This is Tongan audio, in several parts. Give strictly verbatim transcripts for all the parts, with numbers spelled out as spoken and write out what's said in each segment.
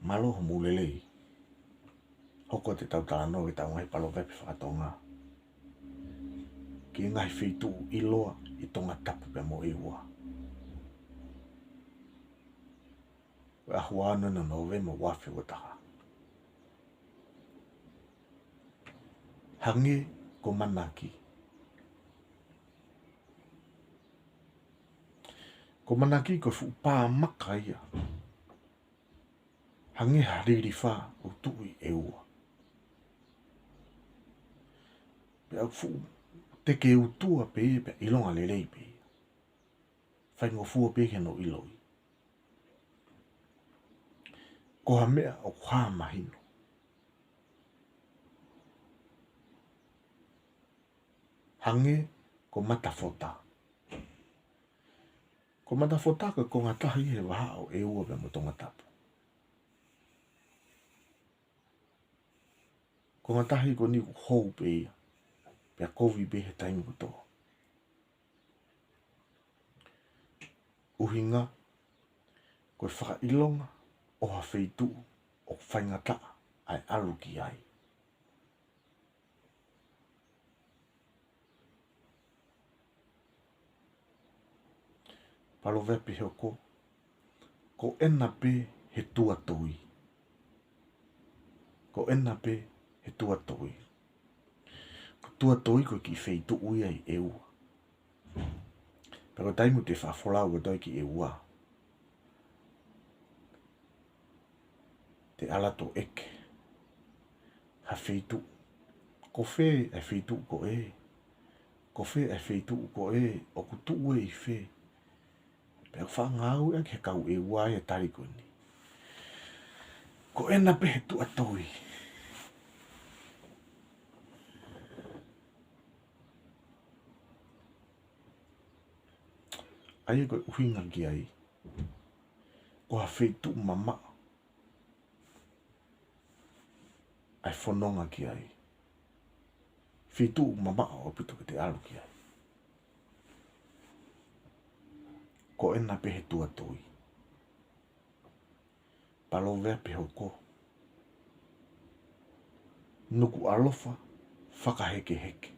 Mālō hoʻomou lelei. Hoko atu ʻetau talanoa ki heʻetau ngaahi paloveape fakatonga ki he ngaahi feituʻu ʻiloa ʻi Tongatapu pea mo ʻEua. Ko e ʻaho ua noa ʻo Nōvema ua afe ua taha. Hangē ko Manaki. Ko Manaki ko e fuʻu pā maka ia. Hangē ha lilifa ʻoku tuʻu ʻi ʻEua. Pea ʻoku fuʻu teke utua pē ia, pea ʻilonga lelei pē ia. Faingofua pē ke ne ʻiloʻi. Ko ha meʻa ʻoku hā mahino. Hangē ko Matafota. Ko Matafota ko e konga tahi he vahaʻa ʻo ʻEua pea mo Tongatapu. Konga tahi ko eni ʻoku hou pē ia, pea kovi pē he taimi kotoa. ʻUhinga, ko e fakaʻilonga ʻo ha feituʻu ʻoku faingataʻa ʻa e ʻalu ki ai. Paloveape hoko, ko ena pē he Tuatoi. Ko ena pē he Tuatoi. Ko Tuatoi ko e kiʻi feituʻu ia ʻi ʻEua. Pea ko e taimi ʻoku te faʻa folau atu ai ki ʻEua, te ʻalu atu ʻo ʻeke ha feituʻu. Ko fē ʻa e feituʻu ko ē? Ko fē ʻa e feituʻu ko ē? ʻOku tuʻu ē ʻi fē? Pea ʻoku faʻa ngāueʻaki ʻe he kau ʻEua ʻa e tali ko eni. Ko ena pē he Tuatoi. ʻA ia ko e ʻuhinga ki ai, ko ha feituʻu mamaʻo ʻa e fononga ki ai. Feituʻu mamaʻo ʻaupito ke te ʻalu ki ai. Ko ena pē he Tuatoi. Paloveape hoko, Nukuʻalofa fakahekeheke.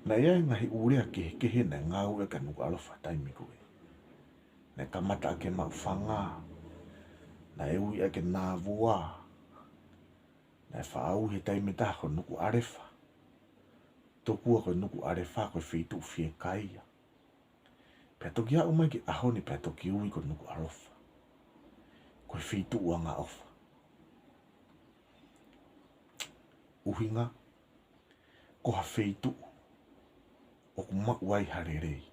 Naʻe ʻi ai e ngaahi ʻū lea kehekehe naʻe ngāueʻaki ʻa Nukuʻalofa he taimi ko ē. Naʻe kamata ʻaki e maʻu fanga, naʻe ui ʻaki e nāvua, naʻe faʻa ui he taimi ʻe taha ko Nukuʻalefa. Tokua ko Nukuʻalefa ko e feituʻu fiekaia. Pea toki aʻu mai ki he ʻaho ni pea toki ui ko Nukuʻalofa ko e feituʻu angaʻofa. ʻUhinga, ko ha feituʻu ʻoku maʻu ai ha lelei.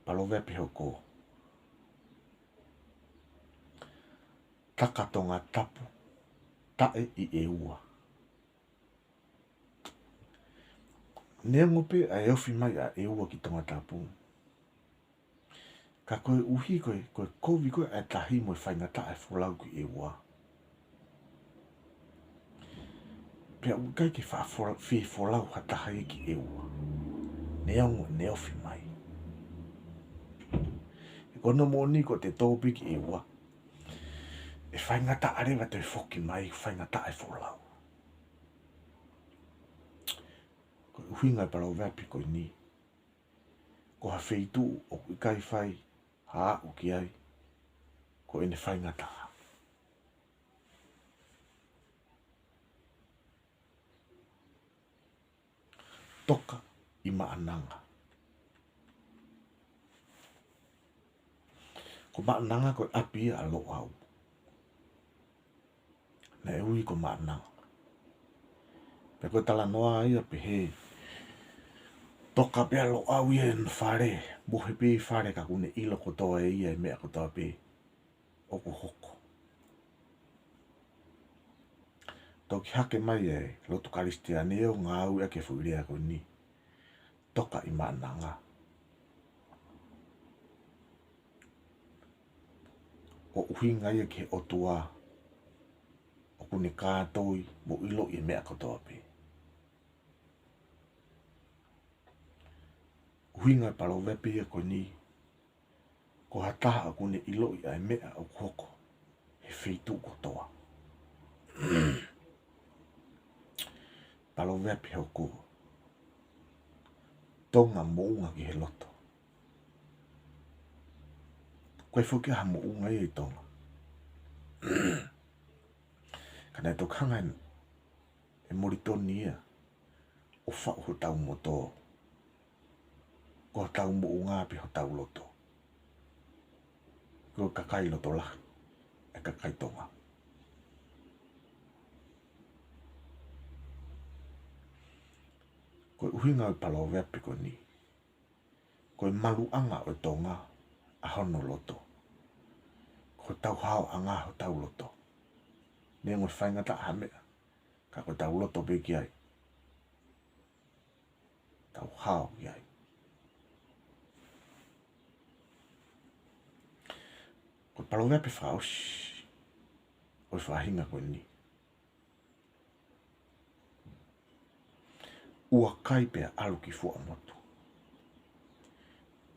Paloveape hoko, Taka Tongatapu, taʻe ʻi ʻEua. Neongo pē ʻa e ofi mai ʻa ʻEua ki Tongatapu, ka koeʻuhi ko e, ko e kovi ko ē ʻa e tahi mo e faingataʻa e folau ki ʻEua, pea ʻoku ʻikai ke faʻa fola-, fie folau ha taha ia ki ʻEua, neongo ʻene ofi mai. He ko hono moʻoni ko ʻete tō pē ki ʻEua, ʻe faingataʻa leva ʻete foki mai, faingataʻa e folau. Ko e ʻuhinga e paloveape ko eni, ko ha feituʻu ʻoku ʻikai fai ha aʻu ki ai, ko ʻene faingataʻa. Toka ʻi Maʻananga. Ko Maʻananga ko e ʻapi ia ʻa Loʻau. Naʻe ui ko Maʻananga. Pea ko e talanoa ia pehē, toka pē ʻa Loʻau ia ʻene fale, mohe pē ʻi fale ka ʻoku ne ʻilo kotoa ʻe ia e meʻa kotoa pē ʻoku hoko. Toki hake mai e lotu Kalisitiane ʻo ngāueʻaki e foʻi lea ko eni, Toka ʻi Maʻananga, ʻo ʻuhinga ia ki he ʻOtua ʻoku ne kātoi mo ʻiloʻi e meʻa kotoa pē. ʻUhinga e paloveape ia ko eni, ko ha taha ʻoku ne ʻiloʻi ʻa e meʻa ʻoku hoko he feituʻu kotoa. Paloveape hoko: Tonga, moʻunga ki he loto. Ko e foki ha moʻunga ia ʻi Tonga. Ka naʻe toki hanga ʻe Molitoni ia ʻo faʻu hotau moto ko hotau moʻunga pe hotau loto. Ko e kakai loto lahi e kakai Tonga. Ko e ʻuhinga e paloveape ko eni, ko e maluʻanga ʻo Tonga ʻa hono loto. Ko hotau haoʻanga hotau loto. Neongo e faingataʻa ha meʻa, ka ko hotau loto pē ki ai. Tau hao ki ai. Ko e paloveape fakaʻosi ʻo e faʻahinga ko eni: ʻUa kai pea ʻalu ki Fuaʻamotu.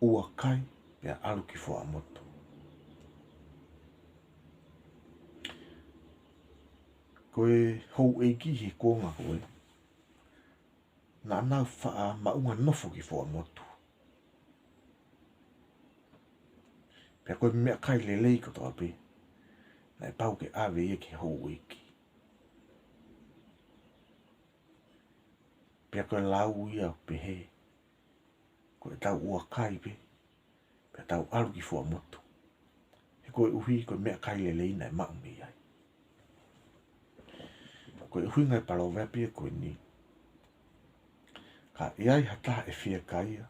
ʻUa kai pea ʻalu ki Fuaʻamotu. Ko e houʻeiki he kuonga ko ē, naʻa nau faʻa maʻunga nofo ki Fuaʻamotu. Pea ko e meʻakai lelei kotoa pē naʻe pau ke ʻave ia ki he houʻeiki. Pea ko e lau ia ʻoku pehē, ko ʻetau ʻua kai pē, pea tau ʻalu ki Fuaʻamotu, he koeʻuhi ko e meʻakai lelei naʻe maʻu mei ai. Ko e ʻuhinga e paloveape ko eni: Ka ʻi ai ha taha ʻe fiekaia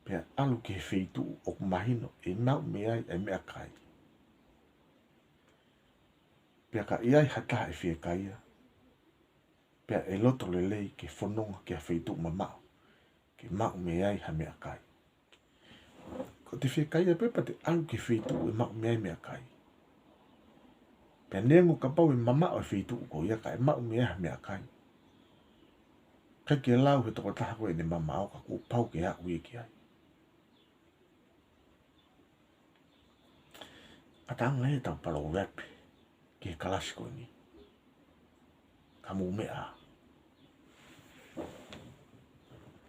pea ʻalu ki he feituʻu ʻoku mahino ʻe maʻu mei ai e meʻakai, pea ka ʻi ai ha taha ʻe fiekaia pea ʻe loto lelei ke fononga ki ha feituʻu mamaʻo ke maʻu mei ai ha meʻakai, ko ʻete fiekaia pē pea te ʻalu ki he feituʻu ʻe maʻu mei ai e meʻakai. Pea neongo kapau ʻe mamaʻo e feituʻu ko ia ka ʻe maʻu mei ai ha meʻakai, ʻikai ke lau he tokotaha ko ē ʻene mamaʻo ka kuo pau ke aʻu ia ki ai. Ngataʻanga ia ʻetau paloveape ki he kalasi ko eni. Ka mou meʻa ā.